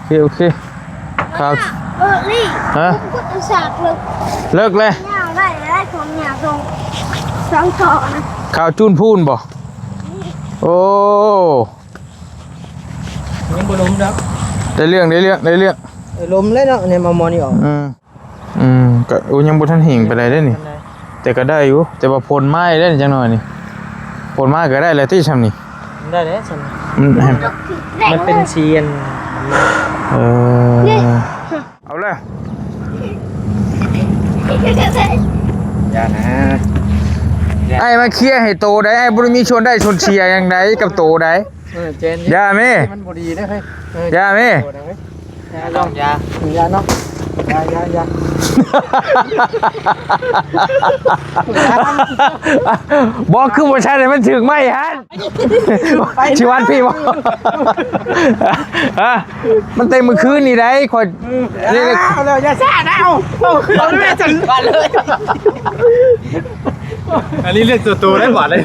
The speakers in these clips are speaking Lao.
ໂອເຄ ໂອເຄ ຄາວ ເອີ ລີ້ ຮະ ສາກເລີກ ເລີກແລ້ວ ຍ່າງໄດ້ ໄດ້ຜົມຫຍ້າສົ່ງສອງທໍ່ນະ ຄາວຈູນພູນບໍ່? ໂອ້ ຍັງບໍ່ລົມດອກ ໄດ້ເລື່ອງ ໄດ້ເລື່ອງ ໄດ້ເລື່ອງ ເອີ ລົມແລ້ວເນາະ ແນມເອົາໝໍນີ້ອອກ ອືມ ອືມ ກໍ ໂອ້ ຍັງບໍ່ທັນແຫ້ງປານໃດເດ້ນີ້ ປານໃດ ແຕ່ກໍໄດ້ຢູ່ ແຕ່ວ່າຝົນມາອີກແລ້ວນີ້ ຈັກໜ້ອຍນີ້ ຝົນມາກໍໄດ້ແລ້ວຕິຊ່ຳນີ້ ໄດ້ແລ້ວຊ່ຳນີ້ ມັນ ມັນເປັນສີອັນ ເອີ ເອົາແລ້ວ ຢ່ານະ ອ້າຍມາເຄຍໃຫ້ໂຕໄດ໋ ອ້າຍບໍ່ໄດ້ມີສ່ວນໄດ້ສ່ວນເສຍຫຍັງໃດກັບໂຕໄດ໋ ເອີ ແຈນ ຢ່າແມ່ ມັນບໍ່ດີເດ້ເຮີ້ຍ ເອີ ຢ່າແມ່ ໂຕນະເຮີ້ຍ ຢ່າເນາະ ຢ່າເນາະ ຢ່າ ຢ່າ ຢ່າ ບໍ່ ຄືບໍ່ໃຊ້ໃຫ້ມັນຖືກໄມ້ຫັ້ນ ຊິວັດພີ່ບໍ່ ຮະ ມັນແຕ່ມື້ຄືນນີ້ໄດ໋ ຂ້ອຍ ເອີ ນີ້ ເອົາແລ້ວ ຢ່າຊ້ານະ ເອົາ ເອົາຄືນເລີຍ ອັນນີ້ເລື່ອງສ່ວນໂຕໄດ໋ບາດເລີຍ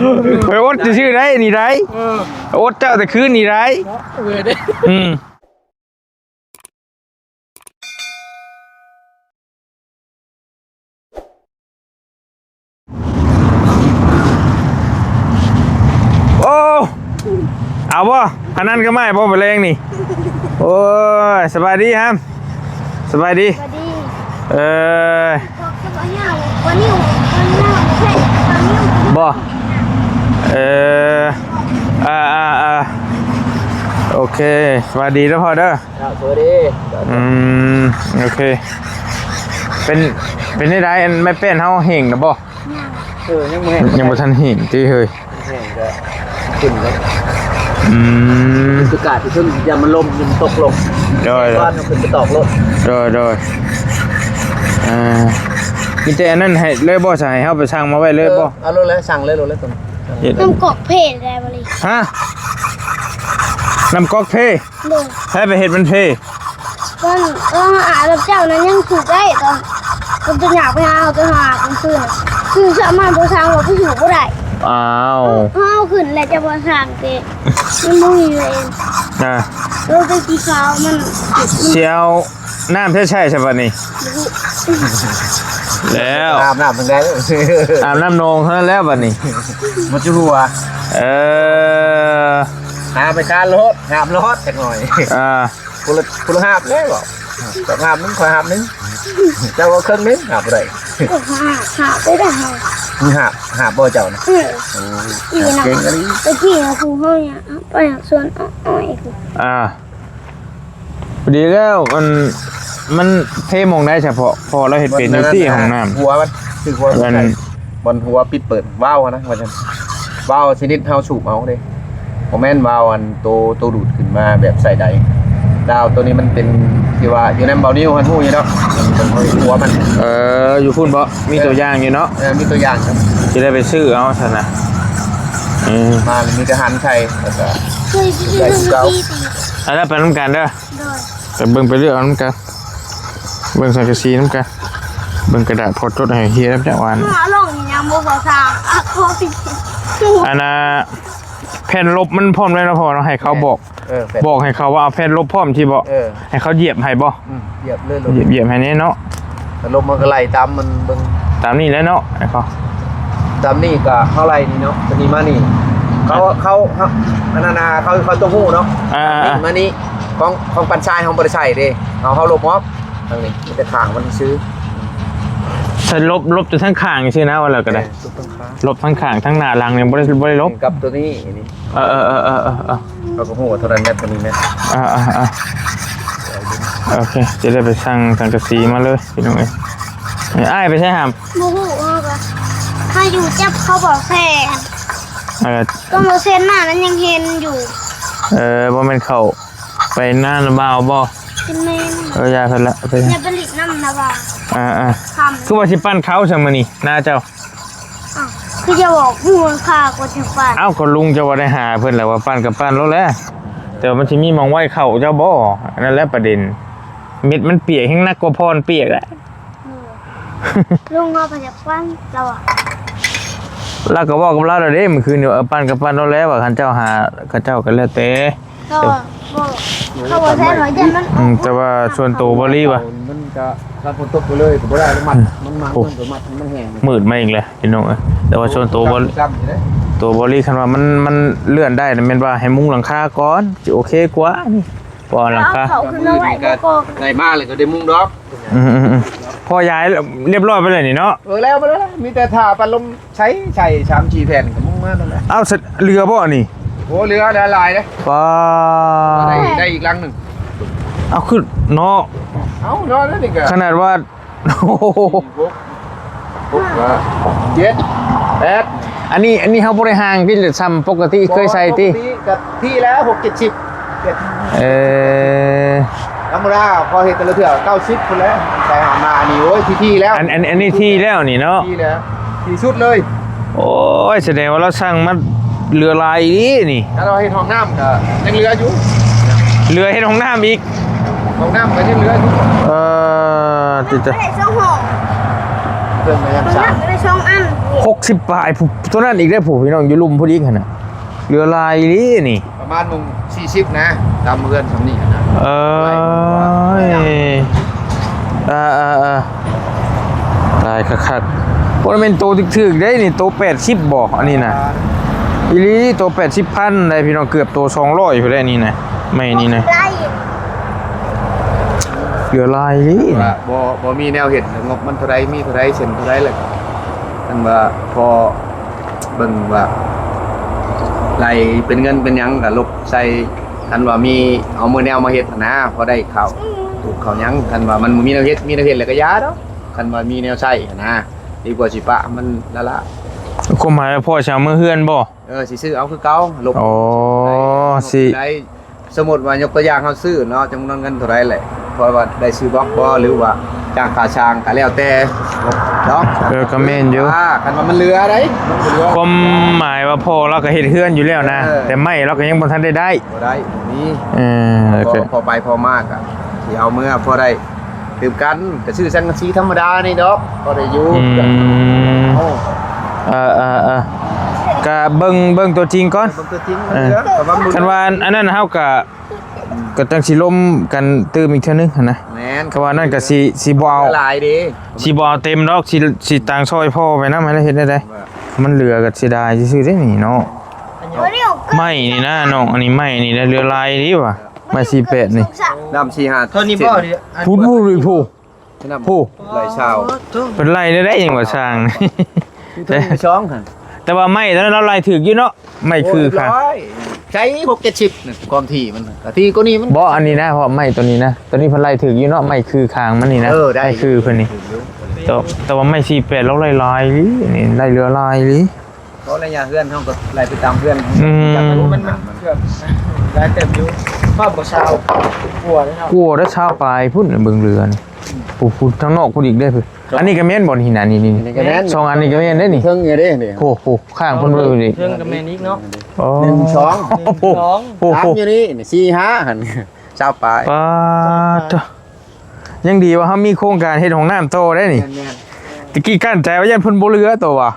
ຂ້ອຍອົດຊື່ໄດ໋ນີ້ໄດ໋ ເອີ ອົດເຈົ້າແຕ່ຄືນນີ້ໄດ໋ ເນາະ ເອີ ເດ້ ອືມ. ໂອ້ ເອົາບໍ່? ອັນນັ້ນກໍມາບໍ່ ມື້ແລງນີ້. ໂອ້ຍ ສະບາຍດີຮຳ ສະບາຍດີ ສະບາຍດີ ເອີ ບໍ່ ເອີ ອ່າໆໆ ໂອເຄ ສະບາຍດີເດີພໍ່ເດີ. ເຈົ້າ ສະບາຍດີ. ອືມ ໂອເຄ ເປັນ ເປັນໄດ້ໃດ ອັນໄມ້ແປ້ນເຮົາແຫ້ງແລ້ວບໍ່? ຍັງ ເອີ ຍັງບໍ່ແຫ້ງ ຍັງບໍ່ທັນແຫ້ງຕິເຮີ້ຍ ແຫ້ງກໍຂຶ້ນເລີຍ. ອືມ ຄືກາດທີ່ເທິງ ຢ້ານມັນລົ້ມ ມັນຕົກລົງ ໂດຍ ກ່ອນເຮົາຂຶ້ນໄປຕອກໂລດ ໂດຍ ໂດຍ ອ່າ ມີແຕ່ອັນນັ້ນໃຫ້ເລີຍບໍ່? ຈະໃຫ້ເຮົາໄປສັ່ງມາໄວ້ເລີຍບໍ່? ເອີ ເອົາໂລດແລ້ວ ສັ່ງເລີຍ ໂລດແລ້ວຕົວນີ້ ເຮັດ ນ້ຳກອກເພໄດ້ບໍ່ລີ້? ຮະ ນ້ຳກອກເພ? ໂດຍ ໃຜໄປເຮັດມັນເພ? ຕອນ ຕອນອາບນ້ຳເຈົ້ານັ້ນຍັງຖືກໄດ້ ຕອນ ຕອນຕົວຢາກໄປຫາເອົາ ໄປຫາກາງຄືນ ຄືສາມາດບໍ່ສ້າງວ່າໄປຢູ່ບໍ່ໄດ້. ອ້າວ ເຮົາຂຶ້ນແລ້ວຈະບໍ່ສ້າງເຕ ມັນບໍ່ມີເວນ ອ່າ ໂດຍແຕ່ກີຂາວມັນ ຊິເອົານ້ຳໃສໃສ່ຊະບັດນີ້ ແລ້ວ ອາບນ້ຳທາງໃດ? ອາບນ້ຳໜອງເທົ່ານັ້ນແຫຼະບັດນີ້ ໝົດຢູ່ຫົວ ເອີ ຫາໄປຄານໂລດ ຫາບໂລດຈັກໜ່ອຍ ອ່າ ຄົນລະ ຄົນລະຫາບແລ້ວ ເຈົ້າຫາບໜຶ່ງ ຂ້ອຍຫາບໜຶ່ງ ເຈົ້າເອົາເຄິ່ງໜຶ່ງ ຫາບບໍ່ໄດ້ ຫາບ ຫາບໄດ້ ຫາບ ມີຫາບ ຫາບບໍ່ເຈົ້ານະ? ເອີ ໂອ້ ເກັ່ງອີ່ຫຼີ ຕະກີ້ນະ ຜູ້ເຮົານີ້ໄປສວນອ້ອຍພຸ້ນ ອ່າ ພໍດີແລ້ວ ມັນ ມັນເພໝ່ອງໃດສະເພາະ ເພາະລາວເຮັດເປັນຢູ່ຕິຫ້ອງນ້ຳ ຫົວມັນ ຄືຫົວມັນ ບ່ອນຫົວປິດເປີດວາວຫັ້ນນະ ວ່າຊັ້ນ ວາວຊະນິດເຮົາສູບເອົາເດ້ ບໍ່ແມ່ນວາວອັນໂຕ ໂຕດູດຂຶ້ນມາແບບໃສ່ໄດ ວາວໂຕນີ້ມັນເປັນທີ່ວ່າຢູ່ນຳເບົານິວຫັ້ນ ຮູ້ຢູ່ດອກ ເປັນຫົວມັນ ເອີ ຢູ່ພຸ້ນເບາະ ມີຕົວຢ່າງຢູ່ເນາະ ເອີ ມີຕົວຢ່າງ ຊິໄດ້ໄປຊື້ເອົາຊັ້ນນະ ເອີ ມາມີແຕ່ຫັນໃສ່ ແລ້ວກໍ ໄດ້ຄືເກົ່າ ອັນນັ້ນໄປນຳກັນເດີ. ໂດຍ ໄປເບິ່ງໄປເລືອກເອົານຳກັນ ເບິ່ງສັງກະສີນຳກັນ ເບິ່ງກະດາດພໍຈົດໃຫ້ເຮຍນຳຈັກວັນ ເອົາລົງຍັງບໍ່ພໍສ້າງ ອັນນ່າ ແຜ່ນລົບມັນພ້ອມແລ້ວເນາະພໍ່ເນາະ ໃຫ້ເຂົາບອກ ເອີ ບອກໃຫ້ເຂົາວ່າເອົາແຜ່ນລົບພ້ອມທີ່ບໍ່ ເອີ ໃຫ້ເຂົາຢຽບໃຫ້ບໍ່? ອືມ ຢຽບເລີຍ ຢຽບໃຫ້ແດ່ເນາະ ແຜ່ນລົບມັນກໍໄລ່ຕາມມັນເບິ່ງ ຕາມນີ້ແຫຼະເນາະ ໃຫ້ເຂົາ ຕາມນີ້ກໍເຮົາໄລ່ນີ້ເນາະ ຕົວນີ້ມານີ້ ເຂົາ ເຂົາ ເຂົາ ອັນນັ້ນນະ ເຂົາ ເຂົາຕ້ອງຮູ້ເນາະ ອ່າ ມານີ້ ຂອງ ຂອງປັນຊາຍເຮົາບໍ່ໄດ້ໃສ່ເດ້ ເຮົາ ເຮົາລົບອອກ ທາງນີ້ມີແຕ່ຂ້າງມັນຊື່ ໃສ່ລົບ ລົບແຕ່ທາງຂ້າງຊື່ນະ ວ່າແລ້ວກໍໄດ້ ເອີ ລົບທັງຂ້າງ ລົບທັງຂ້າງ ທັງໜ້າຫຼັງນີ້ບໍ່ໄດ້ ບໍ່ໄດ້ລົບ ກັບຕົວນີ້ ນີ້ ເອີ ເອີ ເຮົາກໍຮູ້ວ່າເທົ່ານັ້ນແມັດ ຕົວນີ້ແມັດ ອ່າໆໆ ໂອເຄ ຈະໄດ້ໄປສັ່ງສັງກະສີມາເລີຍພີ່ນ້ອງເອີຍ ອ້າຍໄປໃສຫາ? ບໍ່ຮູ້ ເຮົາກໍ ເຮົາຢູ່ຈັບເຂົາບໍ່ແຊ ເອີ ຕອນບໍ່ເຊັນມານັ້ນຍັງເຫັນຢູ່ ເອີ ບໍ່ແມ່ນເຂົາ ໄປນານະບ່າວບໍ່? ເປັນແມ່ນ ເອີ ຢ່າເພິ່ນລະ ໄປ ຢ່າໄປຫຼິ້ນນຳນະບ່າວ ອ່າໆ ຄືວ່າຊິປັ້ນເຂົ້າຊະມື້ນີ້ ນາເຈົ້າ ອ້າວ ຄືຈະບອກຮູ້ຄ່າກວ່າຈະປັ້ນ ອ້າວ ກໍລຸງເຈົ້າວ່າໄດ້ຫາເພິ່ນແລ້ວ ວ່າປັ້ນກໍປັ້ນໂລດແຫຼະ ແຕ່ວ່າມັນຊິມີໝ່ອງໄວ້ເຂົ້າເຈົ້າບໍ່? ອັນນັ້ນແຫຼະປະເດັນ ເມັດມັນປຽກແຮງໜັກກວ່າຜ່ອນປຽກແຫຼະ ເອີ ລຸງເຮົາກໍຢາກປັ້ນລາວ ລາວກໍເວົ້າກັບລາວແລ້ວເດ້ ມື້ຄືນນີ້ ເອີ ປັ້ນກໍປັ້ນໂລດແຫຼະ ວ່າຄັນເຈົ້າຫາ ເຂົາເຈົ້າກໍແລ້ວແຕ່ ກໍ ເຂົາບໍ່ໃສ່ຫອຍ ຢ້ານມັນອອກ ອືມ ແຕ່ວ່າສ່ວນໂຕບໍ່ລີວ່າ ມັນກະ ຖ້າຝົນຕົກໄປເລີຍກໍບໍ່ໄດ້ ມັນມັດ ມັນມັດ ໂອ້ ມັນກໍມັດ ມັນແຫ້ງ ມືດມາອີກແລ້ວພີ່ນ້ອງເອີຍ. ແຕ່ວ່າສ່ວນໂຕບໍ່ ໂຕບໍ່ລີ ຄັນວ່າມັນ ມັນເລື່ອນໄດ້ນະ ແມ່ນວ່າໃຫ້ມຸງຫຼັງຄາກ່ອນ ຊິໂອເຄກວ່ານີ້ ເພາະວ່າຫຼັງຄາ ເອົາເຂົ້າຂຶ້ນມາໄວ້ກ່ອນ ໄດ້ມາແລ້ວກໍໄດ້ມຸງດອກ. ອືມໆໆ ພໍຍ້າຍລຽບຮ້ອຍໄປແລ້ວນີ້ເນາະ. ເອີ ແລ້ວ ແລ້ວ ມີແຕ່ຖ້າພັດລົມ ໃຊ້ ໃຊ້ສາມສີ່ແຜ່ນກໍມຸງມານັ້ນແຫຼະ. ເອົ້າ ເຫຼືອບໍ່ອັນນີ້? ໂອ້ ເຫຼືອຫຼາຍໆເດ້. ປາ ໄດ້ ໄດ້ອີກຫຼັງໜຶ່ງ. ເອົາ ຄືເນາະ. ເອົາ ເນາະ ແລ້ວນີ້ກໍ ຂະໜາດວ່າ ຫົກ ຫົກ ເຈັດ ແປດ ອັນນີ້ ອັນນີ້ເຮົາບໍ່ໄດ້ຫ່າງຕິ ສ່ຳປົກກະຕິເຄີຍໃສ່ຕິ? ບໍ່ ປົກກະຕິກໍທີ່ແລ້ວ ຫົກເຈັດສິບ. ເອີ ທຳມະດາ ພໍເຮັດແຕ່ລະເທື່ອເກົ້າສິບພຸ້ນແຫຼະ ໄປຫາມາ ອັນນີ້ ໂອ້ຍ ທີ່ໆແລ້ວ. ອັນ ອັນ ອັນນີ້ທີ່ແລ້ວນີ້ເນາະ ທີ່ແລ້ວ ທີ່ສຸດເລີຍ. ໂອ້ຍ ສະແດງວ່າລາວສັ່ງມາເຫຼືອຫຼາຍອີ່ຫຼີນີ້. ຖ້າລາວເຮັດຫ້ອງນ້ຳກໍຍັງເຫຼືອຢູ່ ເຫຼືອເຮັດຫ້ອງນ້ຳອີກ ຫ້ອງນ້ຳກໍຍັງເຫຼືອຢູ່. ເອີ ຕິດ ໄດ້ສອງຫ້ອງ ເພິ່ນກໍຍັງສ້າງ ໄດ້ສອງອັນ ຫົກສິບປາຍ ຜູ້ ຕົວນັ້ນອີກເດ້ ຜູ້ ພີ່ນ້ອງ ຢູ່ລຸ່ມພຸ້ນອີກຫັ້ນນະ. ເຫຼືອຫຼາຍອີ່ຫຼີນີ້ ປະມານໜຶ່ງສີ່ສິບນະ ຕາມເຮືອນສ່ຳນີ້ນະ. ເອີຍ ເອີໆໆ ຫຼາຍຄັກໆ. ບໍ່ແມ່ນໂຕຖືກໆເດ້ນີ້ ໂຕແປດສິບບໍ່ ອັນນີ້ນະ? ອີ່ຫຼີ ໂຕແປດສິບພັນໄດ໋ພີ່ນ້ອງ ເກືອບໂຕສອງຮ້ອຍພຸ້ນແຫຼະນີ້ນະ. ໄມ້ນີ້ນະ ເຫຼືອຫຼາຍອີ່ຫຼີ ວ່າບໍ່ ບໍ່ມີແນວເຮັດ ງົບມັນເທົ່າໃດ ມີເທົ່າໃດ ເສັ້ນເທົ່າໃດ ແລ້ວ ຄັນວ່າພໍ ເບິ່ງວ່າໄລ່ເປັນເງິນເປັນຫຍັງກໍລົບໃສ່ ຄັນວ່າມີ ເອົາມື້ແນວມາເຮັດນະ ພໍໄດ້ເຂົ້າ ອືມ ປູກເຂົ້າຫຍັງ. ຄັນວ່າມັນບໍ່ມີແນວເຮັດ ມີແນວເຮັດແລ້ວກໍຢ່າດອກ. ຄັນວ່າມີແນວໃຊ້ນະ ດີກວ່າຊິປະມັນລະລະ. ຄວາມໝາຍວ່າພໍ່ຊິເອົາເມືອເຮືອນບໍ່? ເອີ ຊິຊື້ເອົາຄືເກົ່າ ລົບ ອໍ ຊິໄດ້ ສົມມຸດວ່າຍົກຕົວຢ່າງເຮົາຊື້ເນາະ ຈຳນວນເງິນເທົ່າໃດແຫຼະ ເພາະວ່າໄດ້ຊື້ບລັອກບໍ່ ຫຼືວ່າຈ້າງຄ່າຊ່າງກໍແລ້ວແຕ່ເນາະ. ເອີ ກໍແມ່ນຢູ່ ຄັນວ່າມັນເຫຼືອໃດ໋ ມັນບໍ່ເຫຼືອ. ຄວາມໝາຍວ່າພໍ່ລາວກໍເຮັດເຮືອນຢູ່ແລ້ວນະ ເອີ ແຕ່ໄມ້ລາວກໍຍັງບໍ່ທັນໄດ້ໄດ້ ບໍ່ໄດ້ ບໍ່ມີ. ເອີ ພໍ ພໍໄປພໍມາກໍຊິເອົາເມືອພໍໄດ້ ຕື່ມກັນ ກໍຊື້ສັງກະສີທຳມະດານີ້ດອກ ພໍໄດ້ຢູ່. ອືມ ເອີໆໆ ກະເບິ່ງ ເບິ່ງຕົວຈິງກ່ອນ ເບິ່ງຕົວຈິງ. ເອີ ຄັນວ່າອັນນັ້ນເຮົາກະ ກະຈັ່ງຊິລົມກັນຕື່ມອີກເທື່ອໜຶ່ງຫັ້ນນະ. ແມ່ນ ຄັນວ່ານັ້ນກະຊິ ຊິບໍ່ເອົາຫຼາຍເດ້ ຊິບໍ່ເອົາເຕັມດອກ ຊິ ຊິຕາງຊ່ອຍພໍ່ໄປນຳ ໃຫ້ລາວເຮັດແນວໃດ ມັນເຫຼືອກະເສຍດາຍຊື່ໆເດ້ນີ້ເນາະ. ໄມ້ນີ້ນະນ້ອງ ອັນນີ້ໄມ້ນີ້ນະ ເຫຼືອຫຼາຍອີ່ຫຼີວ່າ ໄມ້ສີ່ແປດນີ້ ນ້ຳສີ່ຫ້າ ເທົ່ານີ້ບໍ່? ພຸ້ນ ພຸ້ນ ພຸ້ນ ຜູ້ ໄລ່ຊາວ ເພິ່ນໄລ່ໄດ້ ຍັງວ່າຊ່າງ ມີເທິງມີຊ່ອງຫັ້ນ. ແຕ່ວ່າໄມ້ຕອນນັ້ນລາວໄລ່ຖືກຢູ່ເນາະ ໄມ້ຄືຄາງ ໃຊ້ຫົກເຈັດສິບນະ ຄວາມຖີ່ມັນ ກະຖີ່ກວ່ານີ້ມັນ ບໍ່ ອັນນີ້ນະ ເພາະໄມ້ຕົວນີ້ນະ ຕົວນີ້ເພິ່ນໄລ່ຖືກຢູ່ເນາະ ໄມ້ຄືຄາງມັນນີ້ນະ. ເອີ ໄດ້ ໄມ້ຄືເພິ່ນນີ້ ແຕ່ ແຕ່ວ່າໄມ້ສີ່ແປດລາວໄລ່ຫຼາຍອີ່ຫຼີນີ້ ໄລ່ເຫຼືອຫຼາຍອີ່ຫຼີ. ເພາະໄລຍະເຮືອນເຮົາກໍໄລ່ໄປຕາມເຮືອນ ອືມ ມັນ ມັນ ມັນເກືອບຫຼາຍເຕີບຢູ່ ຮອດບໍ່ຊາວກວ່າເດ້ເນາະ ກວ່າໄດ້ຊາວປາຍພຸ້ນ ເບິ່ງເຮືອນ ອືມ ຜູ້ ຜູ້ທາງນອກພຸ້ນອີກເດ້. ອັນນີ້ກໍແມ່ນບໍ່ນີ້ນະ ນີ້ ນີ້ ອັນນີ້ກໍແມ່ນ ສອງອັນນີ້ກໍແມ່ນເດ້ນີ້ ເທິງຢູ່ເດ້ນີ້ ໂອ້ໂຫ ຂ້າງເພິ່ນເລີຍນີ້ ເທິງກໍແມ່ນອີກເນາະ. ອໍ ໜຶ່ງ ສອງ ໂອ້ໂຫ ສາມຢູ່ນີ້ ສີ່ ຫ້າຫັ້ນ ຊາວປາຍ ປາດໂທ້ ຍັງດີວ່າເຮົາມີໂຄງການເຮັດຫ້ອງນ້ຳຕໍ່ໄດ້ນີ້. ແມ່ນໆ ຕະກີ້ກັ້ນໃຈວ່າຢ້ານເພິ່ນບໍ່ເຫຼືອໂຕວ່າ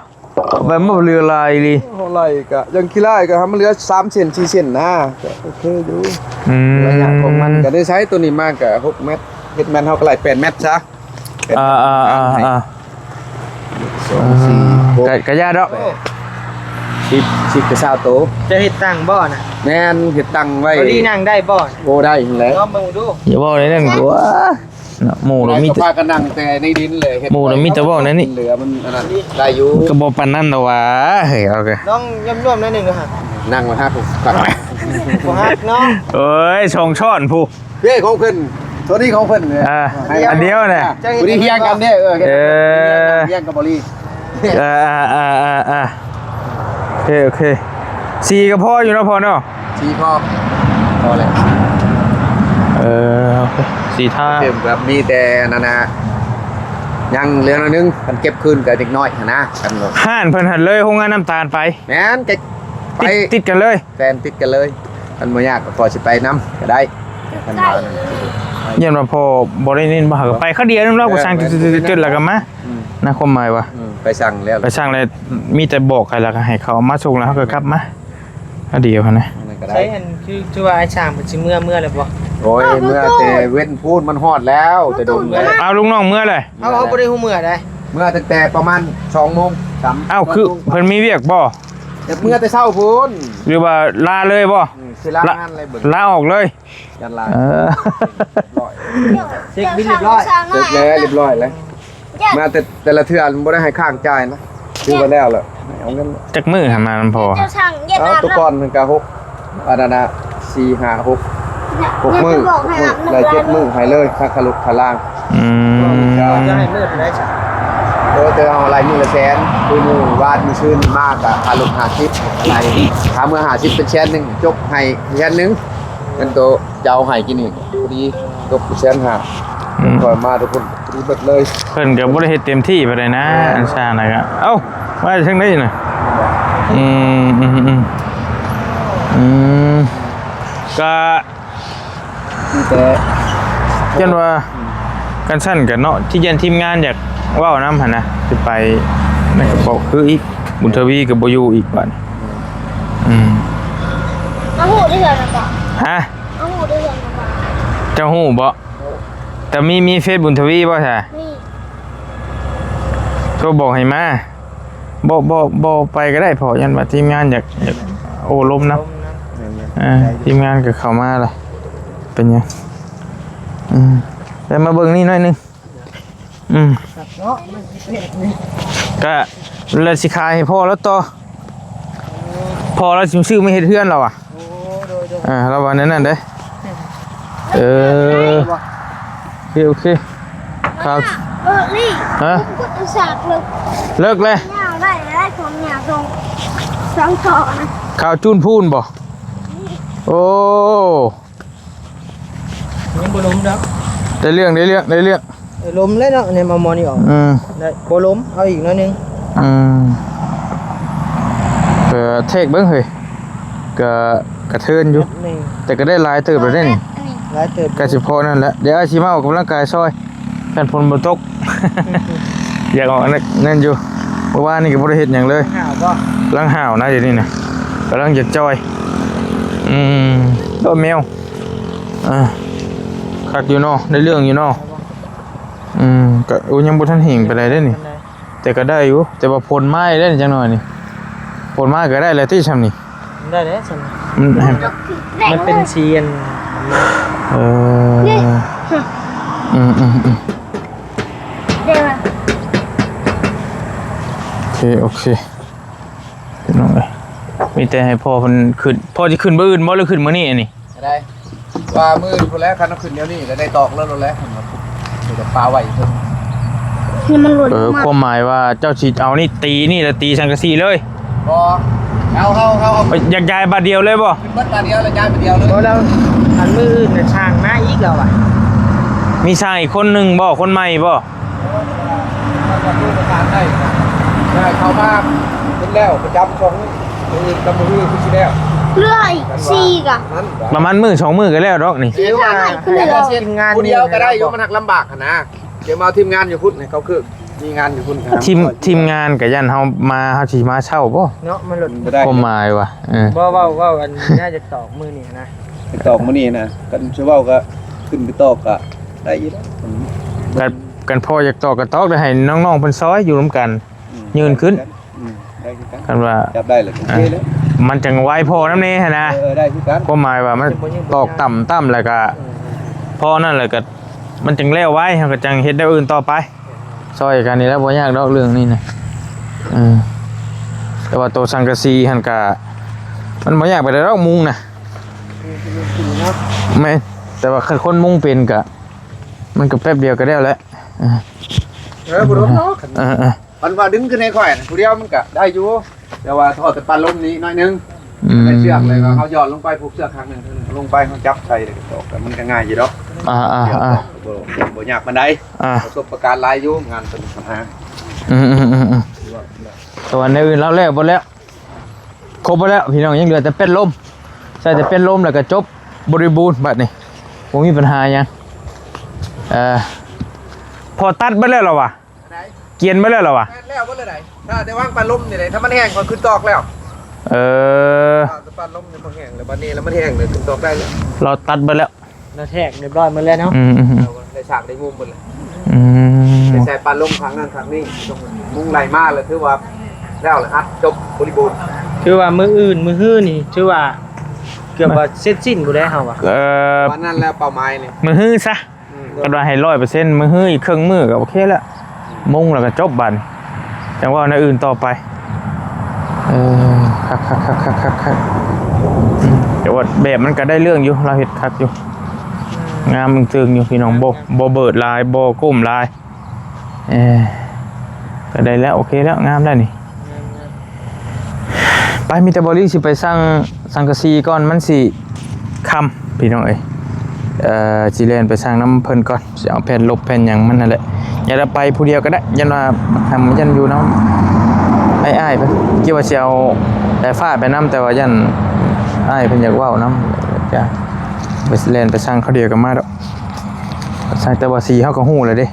ແບບມັນເຫຼືອຫຼາຍອີ່ຫຼີ ເຮົາໄລ່ກະ ຢ່າງຂີ້ລ້າຍກະໃຫ້ມັນເຫຼືອສາມເຊັນ ສີ່ເຊັນນະ ກະໂອເຄຢູ່. ອືມ ໄລຍະຂອງມັນກະໄດ້ໃຊ້ຕົວນີ້ມາກະຫົກແມັດ ເຮັດແມ່ນເຮົາກະໄລ່ແປດແມັດຊະ. ອ່າໆໆ ສອງ ສີ່ ຫົກ ກະ ກະຢ່າດອກ ແປດ ສິບ ສິບກະຊາວໂຕ. ຈະເຮັດຕັ່ງບໍ່ນະ? ແມ່ນ ເຮັດຕັ່ງໄວ້ ເກົ້າอี้ນັ່ງໄດ້ບໍ່? ໂອ້ ໄດ້ຫັ້ນແຫຼະ ລອງເບິ່ງດູ. ຢ່າເວົ້າໃນນັ້ນ ໂອ້ຍ ເນາະ ໝູ່ລະມີແຕ່ ພາກັນນັ່ງແຕ່ໃນດິນເລີຍ ເຮັດ ໝູ່ລະມີແຕ່ເວົ້າແນວນີ້ ເຫຼືອມັນອັນນັ້ນໄດ້ຢູ່ ກໍບໍ່ປານນັ້ນດອກຫວາ. ເຮີ້ຍ ເອົາກະ ລອງຍົມໆໜ້ອຍໜຶ່ງດູຫັ້ນ ນັ່ງບໍ່ຮັກ ບໍ່ຮັກເນາະ. ເອີຍ ສອງຊ້ອນພຸ້ນ ເດ້ ຂອງເພິ່ນ ຕົວນີ້ຂອງເພິ່ນ ເອີ ອັນດຽວນະ ບໍ່ໄດ້ຮຽງກັນເດ້. ເອີ ເອີ ຮຽງກັບບໍລີ. ເອີ ອ່າ ອ່າ ອ່າ ອ່າ ໂອເຄ ໂອເຄ ສີ່ກໍພໍຢູ່ເນາະພໍ່ເນາະ ສີ່ພໍ ພໍແລ້ວ. ເອີ ໂອເຄ ສີ່ຖ້າ ເກັບແບບມີແຕ່ນັ້ນນະ ຍັງເຫຼືອໜ້ອຍໜຶ່ງ ຄັນເກັບຄືນກໍເດັກນ້ອຍຫັ້ນນະ ກັນໂລດ. ຮ້ານເພິ່ນຫັ້ນເລີຍໂຮງງານນ້ຳຕານໄປ. ແມ່ນ ຕິດ ໄປ ຕິດກັນເລີຍ ແຟນຕິດກັນເລີຍ ຄັນບໍ່ຍາກກໍພໍຊິໄປນຳກໍໄດ້ ຄັນວ່ານັ້ນ. ຢ້ານວ່າພໍ່ບໍ່ໄດ້ເນັ້ນ ບໍ່ຫາກໍໄປຄາວດຽວໜຶ່ງເນາະ ເອີ ບໍ່ສັ່ງ ແມ່ນ ຈຶດໆແລ້ວກໍມາ ອືມ ນະ ຄວາມໝາຍວ່າ ອືມ ໄປສັ່ງແລ້ວ ໄປສັ່ງແລ້ວ ມີແຕ່ບອກໃຫ້ ແລ້ວກໍໃຫ້ເຂົາເອົາມາສົ່ງ ແລ້ວເຮົາກໍກັບມາ ຄາວດຽວຫັ້ນນະ. ໃສ ອັນ ຄື ຄືວ່າອ້າຍຊ່າງເພິ່ນຊິເມືອ ເມືອແລ້ວບໍ່? ໂອ້ຍ ເມືອແຕ່ເວັນພຸ້ນ ມັນຮອດແລ້ວ ແຕ່ດົນແລ້ວ. ເອົາ ລູກນ້ອງເມືອເລີຍ. ເຮົາ ເຮົາບໍ່ໄດ້ຮູ້ເມືອໃດ. ເມືອຕັ້ງແຕ່ປະມານສອງໂມງ ສາມ. ເອົ້າ ຄືເພິ່ນມີວຽກບໍ່? ແຕ່ເມືອແຕ່ເຊົ້າພຸ້ນ. ຫຼືວ່າລາເລີຍບໍ່? ອືມ ຊິລາງານເລີຍເບິ່ງ ລາອອກເລີຍ. ເອີ ເຊັກບິນຮຽບຮ້ອຍ. ເຊັກແລ້ວ ຮຽບຮ້ອຍແລ້ວ. ມາແຕ່ ແຕ່ລະເທື່ອບໍ່ໄດ້ໃຫ້ຄ້າງຈ່າຍນະ ຖືວ່າແລ້ວລະ ເອົາເງິນ. ຈັກມື້ຫາມານຳພໍ່? ເຈົ້າຊ່າງ ເອົາ ແຕ່ກ່ອນມັນກະຫົກ ອັນນັ້ນນະ ສີ່ ຫ້າ ຫົກ ຫົກມື້ ໄດ້ເຈັດມື້ໃຫ້ເລີຍ ຄ່າ ຄ່າລົດຄ່າລາງ. ອືມ ຈະໃຫ້ມື້ເທົ່າໃດຊະ? ໂອ້ ແຕ່ເຮົາໄລ່ມື້ລະແສນ ຄືມື້ວານມື້ຊືນນີ້ມາກະຄ່າລົດຫ້າສິບ ໄລ່ຄ່າເມືອຫ້າສິບ ເປັນແສນໜຶ່ງ ຈົບໃຫ້ແສນໜຶ່ງ ເປັນໂຕ ຈະເອົາໃຫ້ກິນນີ້ ພໍດີຕົກແສນຫ້າ. ອືມ ຂ້ອຍມາທຸກຄົນດີເບິດເລີຍ. ເພິ່ນກໍບໍ່ໄດ້ເຮັດເຕັມທີ່ປານໃດນະ. ແມ່ນ ອັນຊ່າງນະກະ ເອົ້າ ມາຈາກທາງໃດນະ? ອືມ ອືມ ອືມ ອືມ ກະມີແຕ່ ຢ້ານວ່າ ອືມ ຄັນຊັ້ນກະເນາະ ທີ່ຢ້ານທີມງານຢາກເວົ້ານຳຫັ້ນນະ ຊິໄປໃນກະເປົາຄືອີກ ບຸນທະວີກໍບໍ່ຢູ່ອີກບາດນີ້. ອືມ ເຮົາຮູ້ໄດ້ເທື່ອນະບໍ່? ຮະ? ເຮົາຮູ້ໄດ້ເທື່ອນະບໍ່? ເຈົ້າຮູ້ບໍ່? ແຕ່ມີ ມີເຟສບຸນທະວີບໍ່ຊະ? ມີ. ໂທບອກໃຫ້ມາ. ບໍ່ ບໍ່ ບໍ່ໄປກໍໄດ້ ເພາະຢ້ານວ່າທີມງານຢາກ ຢາກໂອ້ລົມນຳ. ແມ່ນໆ ເອີ ໄດ້ຢູ່ ທີມງານກໍເຂົ້າມາລະ ເປັນຫຍັງ? ອືມ ແຕ່ມາເບິ່ງນີ້ໜ້ອຍໜຶ່ງ. ອືມ ເນາະ ມັນຊິເປັນ ກະລະຊິຂາຍໃຫ້ພໍ່ລາວຕໍ່. ພໍ່ລາວຊິຊື້ມາເຮັດເຮືອນລາວວ່າ. ໂອ້ ໂດຍໆ ເອີ ລາວວ່າແນວນັ້ນເດ້. ເອີ ໂອເຄ ໂອເຄ ຄັບ. ເລີກລີ້ ຮະ? ສາກເລີກ ເລີກແລ້ວ ຍາວໄດ້ ໄດ້ຜົນຍາວ ສອງ ສອງທໍ່ນະ. ຂ່າວຈູນພູນບໍ່? ໂອ້ ຍັງບໍ່ລົມດອກ. ໄດ້ເລື່ອງ ໄດ້ເລື່ອງ ໄດ້ເລື່ອງ. ເອີ ລົມແລ້ວເນາະ ແນມເອົາໝໍນີ້ອອກ. ອືມ ໄດ້ ບໍ່ລົມ ເອົາອີກໜ້ອຍໜຶ່ງ. ອືມ ເອີ ເທກເບິ່ງເຮີ້ຍ ກະ ກະເທີນຢູ່ ແຕ່ກໍໄດ້ຫຼາຍເຕີບແລ້ວເດ້ນີ້. ຫຼາຍເຕີບ ກະຊິພໍນັ້ນແຫຼະ. ດຽວອ້າຍຊິມາອອກກຳລັງກາຍຊ່ອຍ ຄັນຝົນບໍ່ຕົກ. ຢາກອອກອັນນັ້ນຢູ່. ເມື່ອວານນີ້ກໍບໍ່ໄດ້ເຮັດຫຍັງເລີຍ. ຫາວບໍ່? ກຳລັງຫາວນະ ດຽວນີ້ນະ ກຳລັງຈະຈ່ອຍ. ອືມ ໂດຍແມວ. ອ່າ ຄັກຢູ່ເນາະ ໄດ້ເລື່ອງຢູ່ເນາະ. ອືມ ກະ ໂອ້ ຍັງບໍ່ທັນແຫ້ງປານໃດເດ້ນີ້ ແຕ່ກໍໄດ້ຢູ່. ແຕ່ວ່າຝົນມາອີກແລ້ວນີ້ ຈັກໜ້ອຍນີ້ ຝົນມາກໍໄດ້ແລ້ວຕິຊ່ຳນີ້. ໄດ້ແລ້ວຊ່ຳນີ້ ມັນ ມັນເປັນສີອັນ ເອີ ອືມໆໆ ໂອເຄ ໂອເຄ ພີ່ນ້ອງເອີຍ ມີແຕ່ໃຫ້ພໍ່ເພິ່ນຂຶ້ນ. ພໍ່ຊິຂຶ້ນມື້ອື່ນບໍ່ ຫຼືຂຶ້ນມື້ນີ້? ກໍໄດ້ ວ່າມື້ພຸ້ນແຫຼະ ຄັນເອົາຂຶ້ນດຽວນີ້ກໍໄດ້ຕອກແລ້ວໂລດແຫຼະ ເພິ່ນວ່າເພິ່ນຈະປະໄວ້ເພິ່ນ. ເອີ ຄວາມໝາຍວ່າເຈົ້າຊິເອົານີ້ຕີນີ້ ແລ້ວຕີສັງກະສີເລີຍ? ບໍ່ ເຮົາ ເຮົາ ເຮົາເອົາ ຢາກຍ້າຍບາດດຽວເລີຍບໍ່? ຂຶ້ນເບິດບາດດຽວ ແລ້ວຍ້າຍບາດດຽວເລີຍ. ບໍ່ ແລ້ວ ອັນມື້ອື່ນນະ ຊ່າງມາອີກແລ້ວວ່າ. ມີຊ່າງອີກຄົນໜຶ່ງບໍ່? ຄົນໃໝ່ບໍ່? ເອີ ປະສານໄດ້ ໄດ້ເຂົ້າມາເປັນແລ້ວ ປະຈຳຊ່ວງນີ້ ມື້ອື່ນກໍມື້ອື່ນຄືຊິແລ້ວ ເລື່ອຍສີ່ກະ ປະມານມື້ສອງມື້ກໍແລ້ວດອກນີ້. ທີມງານ ຜູ້ດຽວກໍໄດ້ຢູ່ ມັນຮັກລຳບາກຫັ້ນນະ. ດຽວມາເອົາທີມງານຢູ່ພຸ້ນໃຫ້ເຂົາຄື ມີງານຢູ່ພຸ້ນ. ທີມ ທີມງານກໍຢ້ານເຮົາມາ ເຮົາຊິມາເຊົ້າບໍ່ເນາະ? ມັນລົດ ບໍ່ໄດ້ ຄວາມໝາຍວ່າ ເອີ ບໍ່ ເວົ້າ ເວົ້າອັນ ຍາຢາກຕອກມື້ນີ້ນະ ໄປຕອກມື້ນີ້ນະ. ຄັນຊິເວົ້າກໍຂຶ້ນໄປຕອກກໍໄດ້ຢູ່ແລ້ວ. ຄັນ ຄັນພໍ່ຢາກຕອກກໍຕອກ ແລ້ວໃຫ້ນ້ອງໆເພິ່ນຊ່ອຍຢູ່ນຳກັນ ອືມ ຍື່ນຂຶ້ນ. ອືມ ໄດ້ຄືກັນ ຄັນວ່າຈັບໄດ້ແລ້ວ ໂອເຄແລ້ວ ມັນຈັ່ງໄວພໍນຳແດ່ຫັ້ນນະ. ເອີ ໄດ້ຄືກັນ ຄວາມໝາຍວ່າມັນຕອກຕ່ຳໆ ແລ້ວກໍ ເອີ ພໍນັ້ນແລ້ວກໍ ມັນຈັ່ງແລ້ວໄວ ເຮົາກໍຈັ່ງເຮັດແນວອື່ນຕໍ່ໄປ ຊ່ອຍກັນນີ້ແຫຼະ ບໍ່ຍາກດອກເລື່ອງນີ້ນະ. ເອີ ແຕ່ວ່າໂຕສັງກະສີຫັ້ນກະ ມັນບໍ່ຍາກປານໃດດອກ ມຸງນະ. ແມ່ນ ແຕ່ວ່າຄັນຄົນມຸງເປັນກະ ມັນກະແປັບດຽວກະແລ້ວແຫຼະ. ເອີ ເອີ ບໍ່ດົນດອກ. ເອີ ເອີ ຄັນວ່າດຶງຂຶ້ນໃຫ້ຂ້ອຍຜູ້ດຽວມັນກະໄດ້ຢູ່ ແຕ່ວ່າທໍ່ແຕ່ປານລົມນີ້ໜ້ອຍໜຶ່ງ ອືມ ໃນເຊືອກ ແລ້ວກໍເຮົາຍ້ອນລົງໄປ ຜູກເຊືອກຂ້າງໜຶ່ງ ຂ້າງໜຶ່ງລົງໄປ ເຮົາຈັບໃສ່ ແລ້ວກໍຕອກ ມັນກໍງ່າຍຢູ່ດອກ. ອ່າໆໆ ບໍ່ ບໍ່ຍາກປານໃດ ອ່າ ປະສົບປະການຫຼາຍຢູ່ ງານຕົວນີ້ ອືມໆໆ. ແຕ່ວ່າແນວອື່ນລາວແລ້ວເບິດແລ້ວ ຄົບເບິດແລ້ວພີ່ນ້ອງ ຍັງເຫຼືອແຕ່ເປັນລົມ ໃສ່ແຕ່ເປັນລົມ ແລ້ວກໍຈົບ ບໍລິບູນ. ບາດນີ້ບໍ່ມີບັນຫາຫຍັງ ເອີ ພໍຕັດເບິດແລ້ວລະວ່າ ອັນໃດ? ກຽນເບິດແລ້ວລະວ່າ ແມ່ນແລ້ວເບິດແລ້ວໃດ໋ ຖ້າແຕ່ວາງປານລົມນີ້ແຫຼະ ຖ້າມັນແຫ້ງກໍຄືຕອກແລ້ວ. ເອີ ປັດລົມຍັງບໍ່ແຫ້ງເລີຍ ບັດນີ້ລະມັນແຫ້ງເລີຍ ຂຶ້ນຕອກໄດ້ແລ້ວ ລາວຕັດເບິດແລ້ວ ລາວແທກຮຽບຮ້ອຍໝົດແລ້ວເນາະ ອືມໆ ລາວໄດ້ສາກໄດ້ມຸມເບິດແລ້ວ ອືມ ໄດ້ໃສ່ປັດລົມທາງນັ້ນທາງນີ້ ມຸງໄຫຼມາແລ້ວ ຖືວ່າແລ້ວລະ ອັດຈົບບໍລິບູນ ຖືວ່າມື້ອື່ນມື້ຮືນີ້ ຖືວ່າເກືອບວ່າເສັດສິ້ນພຸ້ນແຫຼະເຮົາວ່າ ເອີ ປະມານນັ້ນແຫຼະ ເປົ້າໝາຍນີ້ ມື້ຮືຊະ. ອືມ ຄັນວ່າໃຫ້ຮ້ອຍເປີເຊັນ ມື້ຮືອີກເຄິ່ງມື້ກໍໂອເຄແລ້ວ ມຸງແລ້ວກໍຈົບບາດນີ້ ຈັ່ງເວົ້າແນວອື່ນຕໍ່ໄປ ເອີ ຄັກໆໆໆ ອືມ ແຕ່ວ່າແບບມັນກໍໄດ້ເລື່ອງຢູ່ ລາວເຮັດຄັກຢູ່ ອືມ ງາມເຊິ່ງໆຢູ່ພີ່ນ້ອງ ບໍ່ ບໍ່ເບີດຫຼາຍ ບໍ່ກົ້ມຫຼາຍ ເອີ ກໍໄດ້ແລ້ວ ໂອເຄແລ້ວ ງາມແລ້ວນີ້ ໄປ ມີແຕ່ບໍ່ລີຊິໄປສັ່ງສັງກະສີກ່ອນ ມັນຊິຄ່ຳພີ່ນ້ອງເອີຍ ເອີ ຊິແລ່ນໄປສັ່ງນຳເພິ່ນກ່ອນ ຊິເອົາແຜ່ນລົບແຜ່ນຫຍັງມັນຫັ້ນແຫຼະ ຢ່າໄດ້ໄປຜູ້ດຽວກໍໄດ້ ຢ້ານວ່າທຳ ຢ້ານຢູ່ນຳອ້າຍໆເພິ່ນ ຄິດວ່າຊິເອົາສາຍຟ້າໄປນຳ ແຕ່ວ່າຢ້ານອ້າຍເພິ່ນຢາກເວົ້ານຳ ຈະໄປແລ່ນໄປສັ່ງຄາວດຽວກໍມາດອກ ສັ່ງ ແຕ່ວ່າສີເຮົາກໍຮູ້ແລ້ວເດ້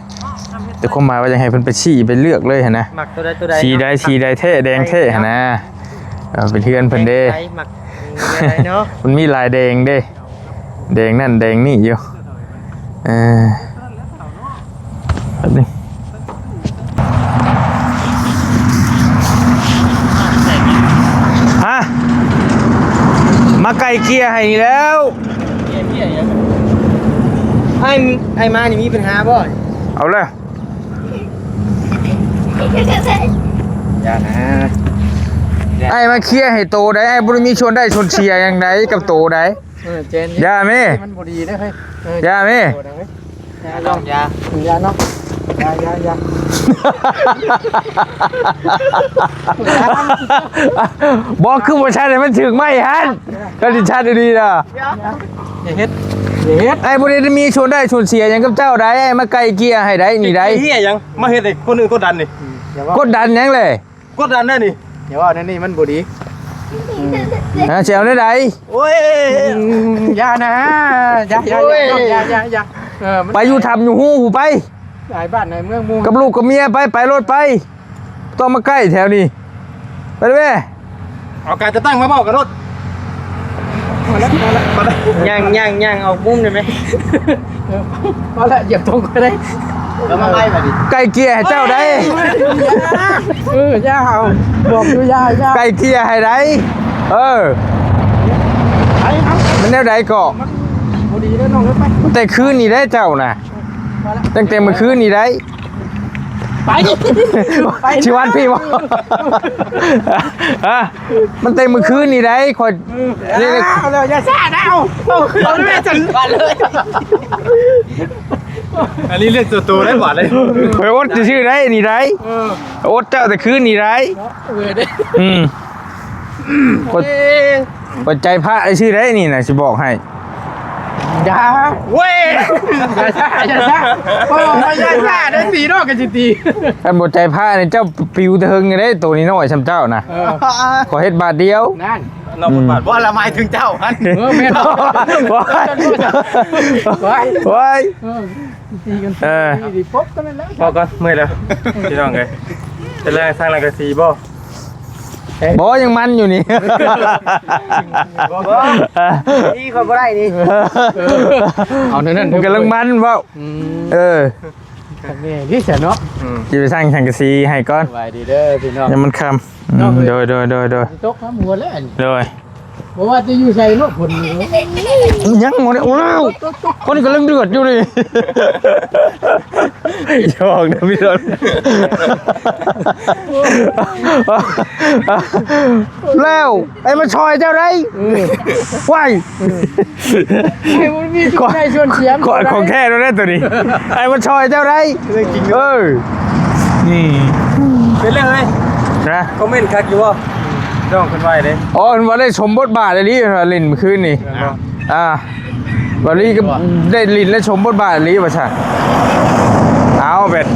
ແຕ່ຄວາມໝາຍວ່າຢາກໃຫ້ເພິ່ນໄປຊີ້ໄປເລືອກເລີຍຫັ້ນນະ ມັກໂຕໃດໂຕໃດ ສີໃດ ເນາະ ສີໃດແທ້ ແດງແທ້ຫັ້ນນະ ເອີ ເປັນເຮືອນເພິ່ນເດ້ ໃຜມັກ ເອີ ເນາະ ມັນມີຫຼາຍແດງເດ້ ແດງນັ້ນແດງນີ້ຢູ່ ເອີ ແປັບໜຶ່ງ ຮະ ມາໄກ່ເກ່ຍໃຫ້ນີ້ແລ້ວ ອ້າຍ ອ້າຍມານີ້ມີປັນຫາບໍ່? ເອົາລະ ຢ່ານະ ອ້າຍມາເຄຍໃຫ້ໂຕໄດ໋ ອ້າຍບໍ່ໄດ້ມີສ່ວນໄດ້ສ່ວນເສຍຫຍັງໃດກັບໂຕໄດ໋ ເອີ ເຈນ ຢ່າແມ່ ມັນບໍ່ດີເດ້ເຮີ້ຍ ເອີ ຢ່າແມ່ ຢ່າເນາະ ຢ່າ ຢ່າເນາະ ຢ່າ ຢ່າ ຢ່າ ບໍ່ ຄືບໍ່ໃຊ່ໃຫ້ມັນຖືກໄມ້ຫັ້ນ ກໍຊິຊັດດີໆນະ ຢ່າເຮັດ ຢ່າເຮັດ ອ້າຍບໍ່ໄດ້ມີສ່ວນໄດ້ສ່ວນເສຍຫຍັງກັບເຈົ້າໃດ໋ ອ້າຍມາໄກ່ເກ່ຍໃຫ້ໃດ໋ ນີ້ໃດ໋ ເຮັດເຫຍຫຍັງ ມາເຮັດໃຫ້ຄົນອື່ນກົດດັນນີ້ ກົດດັນຫຍັງແຫຼະ ກົດດັນແນ່ນີ້ ຢ່າເວົ້າແນວນີ້ມັນບໍ່ດີ ອືມ ອ່າ ຊິເອົາແນວໃດ ໂອ້ຍ ອືມ ຢ່ານະ ຢ່າ ຢ່າ ໂອ້ຍ ຢ່າ ຢ່າ ເອີ ມັນ ໄປຢູ່ຖ້ຳຢູ່ຮູພຸ້ນໄປ ຫຼາຍບ້ານຫຼາຍເມືອງໝູ່ ກັບລູກກັບເມຍໄປ ໄປໂລດໄປ ຕ້ອງມາໃກ້ແຖວນີ້ ໄປເລີຍແມ່ ເອົາການຈັດຕັ້ງມາເວົ້າກັນໂລດ ພໍແລ້ວ ພໍແລ້ວ ຍ່າງ ຍ່າງ ຍ່າງອອກມຸມໄດ້ໄໝ? ເອີ ພໍແລ້ວ ຢຽບຕົງກໍໄດ້ ແລ້ວມາໄລ່ບາດນີ້ ໄກ່ເກ່ຍໃຫ້ເຈົ້າໄດ໋ ເອີ ຢ່າ ເອົາ ບອກຢູ່ ຢ່າ ຢ່າ ໄກ່ເກ່ຍໃຫ້ໄດ໋ ເອີ ໄປ ເອົາ ມັນແນວໃດເກາະ ມັນບໍ່ດີເດີນ້ອງເອີຍ ໄປ ແຕ່ຄືນນີ້ໄດ໋ເຈົ້ານະ ຕັ້ງແຕ່ມື້ຄືນນີ້ໄດ໋ ໄປ ໄປ ຊິວັດພີ່ບໍ່ ຮະ ມັນແຕ່ມື້ຄືນນີ້ໄດ໋ ຂ້ອຍ ເອີ ນີ້ ເອົາແລ້ວ ຢ່າຊ້ານະ ເອົາ ເອົາຄືນເລີຍ ອັນນີ້ເລື່ອງສ່ວນໂຕໄດ໋ ບາດນີ້ ຂ້ອຍອົດຊື່ໆໄດ໋ ນີ້ໄດ໋ ເອີ ອົດເຈົ້າແຕ່ຄືນນີ້ໄດ໋ ເນາະ ເອີ ເດ້ ອືມ ເອີ ເປີດໃຈພະຊື່ໄດ໋ນີ້ນະ ຊິບອກໃຫ້ ຢ່າ ເວີຍ ຢ່າຊ້າ ຢ່າຊ້າ ໂອ້ຍ ຢ່າຊ້າ ໄດ້ຕີເນາະ ກໍຊິຕີ ຄັນບໍ່ໃຈພະນີ້ ເຈົ້າປິວແຕ່ເທິງນີ້ເດ້ ໂຕນ້ອຍໆ ຊ່ຳເຈົ້ານະ ເອີ ຂໍເຮັດບາດດຽວ ນັ້ນ ນອກບົດບາດ ອືມ ບໍ່ລະ ໝາຍເຖິງເຈົ້າຫັ້ນ ເອີ ແມ່ນ ໂອ້ຍ ໂອ້ຍ ເອີ ຕີກັນ ເອີ ດີໆ ປົບກັນນັ້ນແຫຼະ ພໍກ່ອນ ເມື່ອຍແລ້ວ ພີ່ນ້ອງເອີຍ ເປັນແລງສ້າງແລງກະສີບໍ່? ບໍ່ ຍັງມັນຢູ່ນີ້ ບໍ່ ບໍ່ ນີ້ຂ້ອຍບໍ່ໄດ້ນີ້ ເອີ ເອົາແນວນັ້ນ ມັນກຳລັງມັນເວົ້າ ອືມ ເອີ ຄັກແນ່ນີ້ຊະເນາະ ອືມ ຊິໄປສ້າງສັງກະສີໃຫ້ກ່ອນ ສະບາຍດີເດີພີ່ນ້ອງ ຍັງມັນຄ່ຳ ອືມ ເນາະ ໂດຍ ໂດຍ ໂດຍ ໂດຍ ຊິຕົກນ້ຳຫົວແລ້ວ ໂດຍ ບໍ່ວ່າຈະຢູ່ໃສເນາະ ຝົນນີ້ເນາະ ຍັງບໍ່ໄດ້ ໂອ້ ຄົນກຳລັງເດືອດຢູ່ນີ້ ຢອກນະພີ່ນ້ອງ ແລ້ວໄອ້ມາຊ່ອຍເຈົ້າໄດ໋ ເອີ ໄວ້ ເອີ ໃຫ້ມັນມີສ່ວນໄດ້ສ່ວນເສຍ ຂອງ ຂອງແທ້ແລ້ວເດ້ໂຕນີ້ ໄອ້ມາຊ່ອຍເຈົ້າໄດ໋ ເອີ ອືມ ເປັນເລື່ອງເລີຍ ນະ ຄອມເມັນຄັກຢູ່ບໍ່? ນ້ອງເພິ່ນວ່າໄດ໋ ອໍ ເພິ່ນວ່າໄດ້ສົມບົດບາດອີ່ຫຼີ ເພິ່ນວ່າຫຼິ້ນມື້ຄືນນີ້ ແມ່ນບໍ່? ອ່າ ບາລີກໍໄດ້ຫຼິ້ນ ໄດ້ຊົມບົດບາດອີ່ຫຼີວ່າຊັ້ນ ເອົາແບບ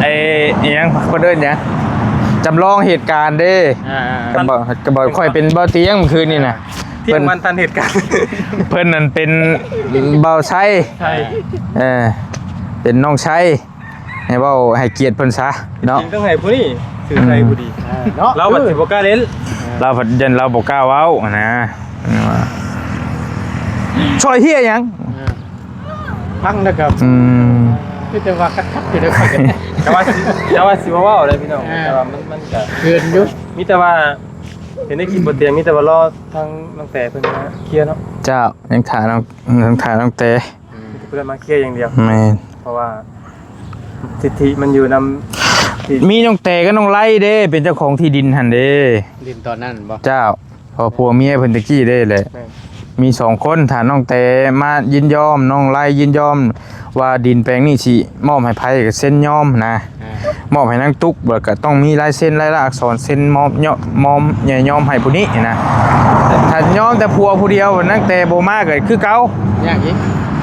ໄອ້ ອີ່ຫຍັງ ເພິ່ນເອີ້ນຫຍັງ ຈຳລອງເຫດການເດ້ ອ່າໆໆ ກໍບອກ ກໍບອກຂ້ອຍເປັນບ່າວຕຽງມື້ຄືນນີ້ນະ ເພິ່ນ ເພິ່ນທັນເຫດການ ເພິ່ນນັ້ນເປັນບ່າວໄຊ ໃຊ່ ເອີ ເປັນນ້ອງໄຊ ໃຫ້ເວົ້າໃຫ້ກຽດເພິ່ນຊະເນາະ ຕ້ອງໃຫ້ຜູ້ນີ້ ຄືໃສ່ບໍ່ດີ ເນາະ ລາວບັດຊິບໍ່ກ້າເຫຼັ້ນ ລາວພັດຢ້ານລາວບໍ່ກ້າເວົ້າຫັ້ນນະ ຊ່ອຍເຮຍຫຍັງ ອ່າ ຟັງແລ້ວກໍ ອືມ ຄືແຕ່ວ່າຄັກໆຢູ່ເດີ ແຕ່ວ່າຊິ ແຕ່ວ່າຊິບໍ່ເວົ້າເດ້ພີ່ນ້ອງ ອ່າ ແຕ່ວ່າມັນ ມັນກໍເກີນຢູ່ ມີແຕ່ວ່າເຫັນໃນຄລິບບໍ່ຕຽງ ມີແຕ່ວ່າລໍທາງນ້ອງແຕເພິ່ນມາເຄຍເນາະ ເຈົ້າ ຍັງຖ້ານ້ອງ ຍັງຖ້ານ້ອງແຕ ອືມ ມີແຕ່ເພິ່ນມາເຄຍຢ່າງດຽວ ແມ່ນ ເພາະວ່າສິດທິມັນຢູ່ນຳ ມີນ້ອງແຕກັບນ້ອງໄລເດ້ ເປັນເຈົ້າຂອງທີ່ດິນຫັ້ນເດ້ ດິນຕອນນັ້ນບໍ່ ເຈົ້າ ເພາະຜົວເມຍເພິ່ນຕະກີ້ເດ້ແຫຼະ ແມ່ນ ມີສອງຄົນ ຖ້ານ້ອງແຕມາຍິນຍອມ ນ້ອງໄລຍິນຍອມ ວ່າດິນແປງນີ້ຊິມອບໃຫ້ໃຜກໍເຊັນຍອມນະ ອ່າ ມອບໃຫ້ນາງຕຸກ ແລ້ວກໍຕ້ອງມີລາຍເຊັນລາຍລັກອັກສອນເຊັນມອບຍອມ ມອມ ຍອມໃຫ້ຜູ້ນີ້ນະ ຖ້າຍອມແຕ່ຜົວຜູ້ດຽວ ນາງແຕບໍ່ມາກໍຄືເກົ່າ ຍາກອີກ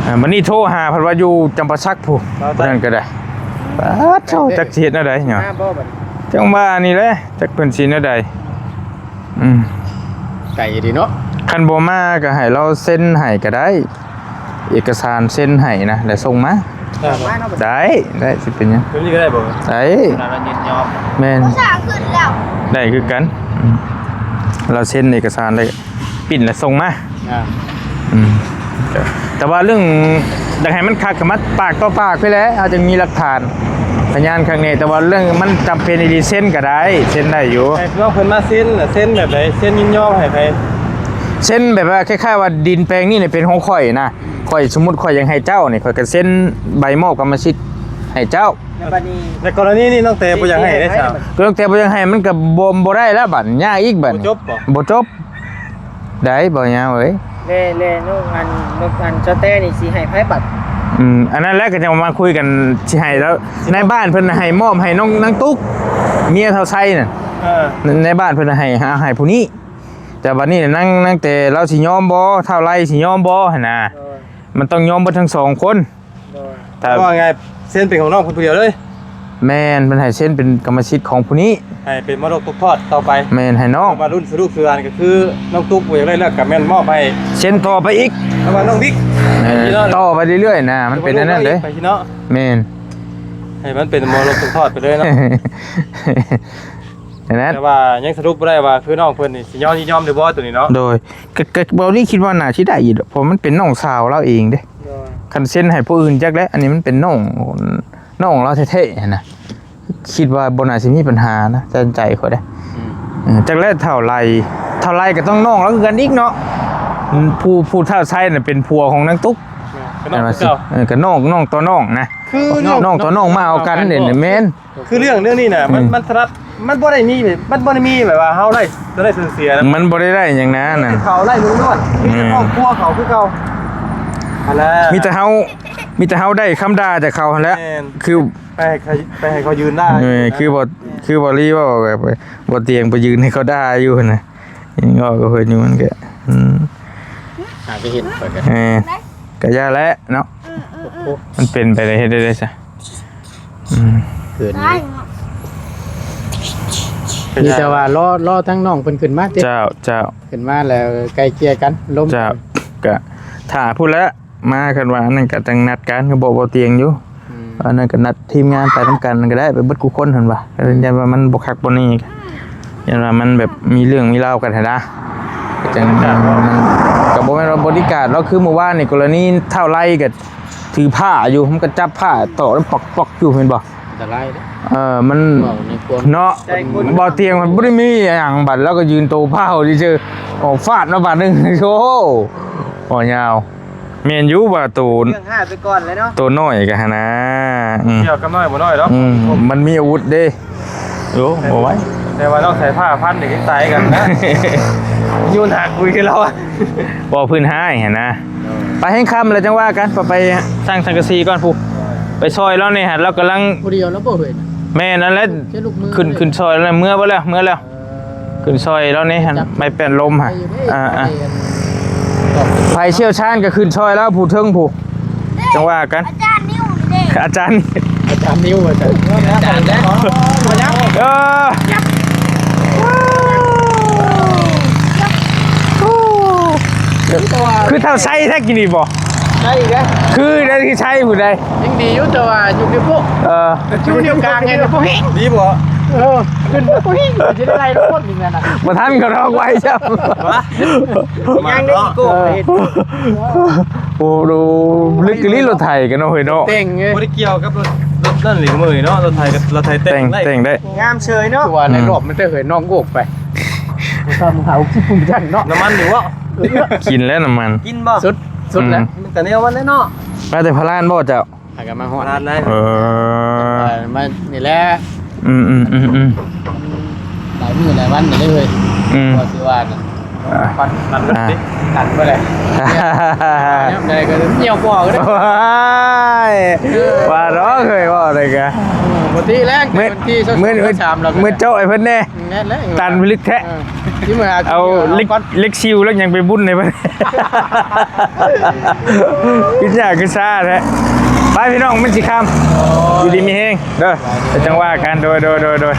ອ່າ ບັດນີ້ໂທຫາ ເພິ່ນວ່າຢູ່ຈຳປາສັກພຸ້ນ ຜູ້ນັ້ນກໍໄດ້ ປາດໂທ ຈັກຊິເຮັດແນວໃດເນາະ ມາບໍ່ບັດນີ້ ຈັ່ງວ່ານີ້ແຫຼະ ຈັກເພິ່ນຊິແນວໃດ ອືມ ໄກດີເນາະ ຄັນບໍ່ມາກໍໃຫ້ລາວເຊັນໃຫ້ກໍໄດ້ ເອກະສານເຊັນໃຫ້ນະ ແລ້ວສົ່ງມາ ໄດ້ ໄດ້ ຊິເປັນຫຍັງ ແບບນີ້ກໍໄດ້ບໍ່ ໄດ້ ລາວຍິນຍອມ ແມ່ນ ສາຂຶ້ນແລ້ວ ໄດ້ຄືກັນ ອືມ ລາວເຊັນເອກະສານໄດ້ ປຶ້ນແລ້ວສົ່ງມາ ອ່າ ອືມ ແຕ່ວ່າເລື່ອງຢາກໃຫ້ມັນຄັກກໍມາປາກຕໍ່ປາກພີ້ແຫຼະ ເຮົາຈຶ່ງມີຫຼັກຖານພະຍານຄັກແນ່ ແຕ່ວ່າເລື່ອງມັນຈຳເປັນອີ່ຫຼີເຊັນກໍໄດ້ ເຊັນໄດ້ຢູ່ ໃຫ້ນ້ອງເພິ່ນມາເຊັນ ເຊັນແບບໃດ ເຊັນຍິນຍອມໃຫ້ໃຜ ເຊັນແບບວ່າຄ້າຍໆວ່າດິນແປງນີ້ເປັນຂອງຂ້ອຍນະ ຂ້ອຍ ສົມມຸດຂ້ອຍຢາກໃຫ້ເຈົ້ານີ້ ຂ້ອຍກໍເຊັນໃບມອບກຳມະສິດໃຫ້ເຈົ້າ ໃນກໍລະນີນີ້ນ້ອງແຕບໍ່ຢາກໃຫ້ເດ້ຊະ ກໍນ້ອງແຕບໍ່ຢາກໃຫ້ ມັນກໍບໍ່ ບໍ່ໄດ້ແລ້ວບັດ ຍາກອີກບັດ ບໍ່ຈົບບໍ່ ບໍ່ຈົບ ໄດ້ບໍ່ຍາວເອີຍ ແລະ ແລະນ້ອງອັນ ນ້ອງອັນເຈົ້າແຕ້ນີ້ຊິໃຫ້ໃຜບັດ ອືມ ອັນນັ້ນແຫຼະ ກໍຈະມາຄຸຍກັນ ຊິໃຫ້ແລ້ວ ໃນບ້ານເພິ່ນໃຫ້ມອບໃຫ້ນ້ອງນາງຕຸກ ເມຍທ້າວໄຊນັ້ນ ເອີ ໃນ ໃນບ້ານເພິ່ນໃຫ້ ໃຫ້ຜູ້ນີ້ ແຕ່ບັດນີ້ນາງ ນາງແຕ່ລາວຊິຍອມບໍ່ ທ້າວໄລຊິຍອມບໍ່ຫັ້ນນະ ໂດຍ ມັນຕ້ອງຍອມເບິດທັງສອງຄົນ ໂດຍ ຖ້າວ່າໄງ ເຊັນເປັນຂອງນ້ອງເພິ່ນຜູ້ດຽວເລີຍ ແມ່ນ ເພິ່ນໃຫ້ເຊັນເປັນກຳມະສິດຂອງຜູ້ນີ້ ໃຫ້ເປັນມໍລະດົກຕົກທອດຕໍ່ໄປ ແມ່ນ ໃຫ້ນ້ອງ ມາລຸ້ນສູ່ລູກສູ່ຫຼານ ກໍຄືນ້ອງຕຸກບໍ່ຢາກໄດ້ແລ້ວ ກໍແມ່ນມອບໃຫ້ ເຊັນຕໍ່ໄປອີກ ແລ້ວວ່ານ້ອງບິກ ເອີ ຕໍ່ໄປເລື້ອຍໆນະ ມັນເປັນອັນນັ້ນເດ້ ແມ່ນ ໃຫ້ມັນເປັນມໍລະດົກຕົກທອດໄປເລີຍເນາະ ນັ້ນແຫຼະ ແຕ່ວ່າຍັງສະຫຼຸບບໍ່ໄດ້ວ່າ ຄືນ້ອງເພິ່ນນີ້ຊິຍອມ ຍິນຍອມຫຼືບໍ່ໂຕນີ້ເນາະ ໂດຍ ກໍ ກໍ ເບົານີ້ຄິດວ່າໜ້າຊິໄດ້ຢູ່ດອກ ເພາະມັນເປັນນ້ອງສາວລາວເອງເດ້ ໂດຍ ຄັນເຊັນໃຫ້ຜູ້ອື່ນຈັກແຫຼະ ອັນນີ້ມັນເປັນນ້ອງ ນ້ອງລາວແທ້ໆຫັ້ນນະ ຄິດວ່າບໍ່ໜ້າຊິມີບັນຫານະ ໃນໃຈຂ້ອຍເດ້ ອືມ ເອີ ຈັກແຫຼະ ເທົ່າໄລ ເທົ່າໄລກໍຕ້ອງນ້ອງລາວຄືກັນອີກເນາະ ຜູ້ ຜູ້ທ້າວໄຊນະເປັນຜົວຂອງນາງຕຸກ ແມ່ນ ກໍນ້ອງຄືເກົ່າ ເອີ ກໍນ້ອງ ນ້ອງຕໍ່ນ້ອງນະ ຄືນ້ອງ ນ້ອງຕໍ່ນ້ອງມາເອົາກັນນີ້ ແມ່ນ ຄືເລື່ອງ ເລື່ອງນີ້ນະ ມັນ ອືມ ມັນສະລັດ ມັນບໍ່ໄດ້ມີ ມັນບໍ່ໄດ້ມີແບບວ່າເຮົາໄດ້ ໄດ້ສ່ວນເສຍນະ ມັນບໍ່ໄດ້ໄດ້ຫຍັງນະນັ້ນ ເຂົາໄດ້ລ້ວນໆ ອືມ ມີແຕ່ຄອບຄົວເຂົາຄືເກົ່າ ຫັ້ນນະ ມີແຕ່ເຮົາ ມີແຕ່ເຮົາໄດ້ຄຳດ່າຈາກເຂົາຫັ້ນແຫຼະ ແມ່ນ ຄື ໄປໃຫ້ເຂົາ ໄປໃຫ້ເຂົາຢືນດ່າ ເອີ ຄືບໍ່ ຄືບໍ່ລີເວົ້າແບບ ບໍ່ຕຽງໄປຢືນໃຫ້ເຂົາດ່າຢູ່ຫັ້ນນະ ຍັງເວົ້າກັບເພິ່ນຢູ່ ມັນກໍ ອືມ ຫາກໍເຫັນຂ້ອຍກໍ ເອີ ກໍຢ່າແຫຼະເນາະ ມັນເປັນໄປໄດ້ ເຮັດໄດ້ໄດ໋ຊະ ອືມ ເກີນຢູ່ ມີແຕ່ວ່າລໍ ລໍທາງນ້ອງເພິ່ນຂຶ້ນມາຕິ ເຈົ້າ ເຈົ້າ ຂຶ້ນມາແລ້ວໄກ່ເກ່ຍກັນ ລົມ ເຈົ້າ ກະຖ້າພຸ້ນແຫຼະ ມາ ຄັນວ່າອັນນັ້ນກໍຈັ່ງນັດກັນກັບບໍ່ ບໍ່ຕຽງຢູ່ ອືມ ອັນນັ້ນກໍນັດທີມງານໄປນຳກັນກໍໄດ້ ໄປເບິດຄູ່ຄົນຫັ້ນວ່າ ກໍຢ້ານວ່າມັນບໍ່ຄັກບໍ່ແນ່ ຢ້ານວ່າມັນແບບມີເລື່ອງມີລາວກັນຫັ້ນນະ ກໍຈັ່ງ ມັນ ມັນກໍບໍ່ແມ່ນວ່າບໍລິກາດດອກ ຄືມື້ວານນີ້ກໍລະນີທ້າວໄລກໍຖືຜ້າຢູ່ ມັນກໍຈັບຜ້າຕອກປັອກໆຢູ່ແມ່ນບໍ່? ອັນຕະລາຍເດ້ ເອີ ມັນ ເວົ້າໃນຄວາມ ເນາະ ໃຈຄົນ ບໍ່ຕຽງມັນບໍ່ໄດ້ມີຫຍັງ ບັດລາວກໍຢືນໂຕເປົ່າຊື່ໆ ອອກຟາດມາບາດໜຶ່ງ ໂອ້ ບໍ່ຍາວ ແມ່ນຢູ່ວ່າໂຕ ເລື່ອງຫາຍໄປກ່ອນເລີຍເນາະ ໂຕນ້ອຍກໍຫັ້ນນະ ອືມ ກ່ຽວກັບນ້ອຍບໍ່ນ້ອຍດອກ ອືມ ມັນມີອາວຸດເດ້ ໂອ້ ບໍ່ໄຫວ ແຕ່ວ່າຕ້ອງໃຊ້ຜ້າພັນນີ້ຕາຍກັນນະ ຍູນຫັກກຸຍຄືລາວ ບໍ່ພື້ນຮ້າຍຫັ້ນນະ ໄປແຮງຄ່ຳແລ້ວຈັ່ງວ່າກັນ ໄປ ໄປສ້າງສັງກະສີກ່ອນພຸ້ນ ໄປຊ່ອຍລາວແດ່ຫັ້ນ ລາວກຳລັງ ຜູ້ດຽວລາວບໍ່ເຮີ້ຍ ແມ່ນນັ້ນແຫຼະ ຂຶ້ນ ຂຶ້ນຊ່ອຍລາວ ເມືອບໍ່ແລ້ວ ເມືອແລ້ວ ເອີ ຂຶ້ນຊ່ອຍລາວແດ່ຫັ້ນ ໄມ້ແປ້ນລົມຫັ້ນ ອ່າໆ ໃຜຊ່ຽວຊານກໍຂຶ້ນຊ່ອຍລາວຜູ້ເທິງຜູ້ ຈັ່ງວ່າກັນ ອາຈານນິວນີ້ເດ້ ອາຈານ ອາຈານນິວ ອາຈານ ອາຈານເດ້ ເອີ ຄືທ້າວໄຊແທ້ກິນນີ້ບໍ່ ໃຊ່ເດ້ ຄືໄດ້ທີ່ໄຊຜູ້ໃດ ຍັງດີຢູ່ ແຕ່ວ່າຢູ່ໃນພວກ ເອີ ຢູ່ນິ້ວກາງໄງ ພວກນີ້ ດີບໍ່? ເອີ ຂຶ້ນ ໂອ້ຍ ຊິໄດ້ໄລ່ລົດນີ້ແມ່ນນະ ບໍ່ທັນກໍດອກໄວຊ້ຳ ວະ ຍັງໄດ້ອີກໂກ ເອີ ໂອ້ໂຫ ລຶກອີ່ຫຼີ ລົດໄຖກັນເນາະເຮີ້ຍເນາະ ແຕ່ງເອີຍ ບໍ່ໄດ້ກ່ຽວກັບລົດ ລົດນັ້ນເລີຍເອີຍເນາະ ລົດໄຖ ລົດໄຖແຕ່ງ ແຕ່ງໄດ້ ແຕ່ງໄດ້ ງາມເຊີຍເນາະ ວ່າໃນ ອືມ ຮອບມັນແຕ່ເຮີ້ຍນ້ອງໂກກໄປ ທຳເຮົາຊິປຸງຈັນເນາະ ນ້ຳມັນຢູ່ບໍ່ ກິນແລ້ວນ້ຳມັນ ກິນບໍ່ ສຸດ ສຸດແລ້ວ ອືມ ມັນກະແນວມັນແຫຼະເນາະ ມາແຕ່ພະລານບໍ່ເຈົ້າ? ຫາກັນມາຮອດ ເອີ ມານີ້ແຫຼະ ອືມໆໆໆ ຫຼາຍມື້ຫຼາຍວັນນີ້ເລີຍ ອືມ ວ່າຊິວ່ານີ້ ອ່າ ປັນ ປັນ ອ່າ ຕັນບໍ່ໄດ້ ຍາມໃດກໍຍ່ຽວບໍ່ກໍໄດ້ ໂອ້ຍ ເອີ ວ່າດອກເຮີ້ຍ ເວົ້າໄດ້ກະ ເອີ ບໍ່ຕິແລ້ວ ມື້ ວັນທີຊາວສອງ ຊາວສາມແລ້ວ ມື້ເຈາະໃຫ້ເພິ່ນແດ່ ແມ່ນແຫຼະ ຕັນພິລຶກແທ້ ເອີ ຊິມາຫາ ເອົາເຫຼັກ ເອົາກ່ອນ ເຫຼັກຊິວເຫຼັກຫຍັງໄປບຸນໃຫ້ເພິ່ນ ຄືຍາກຄືຊາແທ້ ໄປພີ່ນ້ອງ ມັນຊິຄ່ຳ ໂອ້ຍ ຢູ່ດີມີແຮງເດີ ໄປຈັ່ງວ່າກັນ ໂດຍ ໂດຍ ໂດຍ ໂດຍ.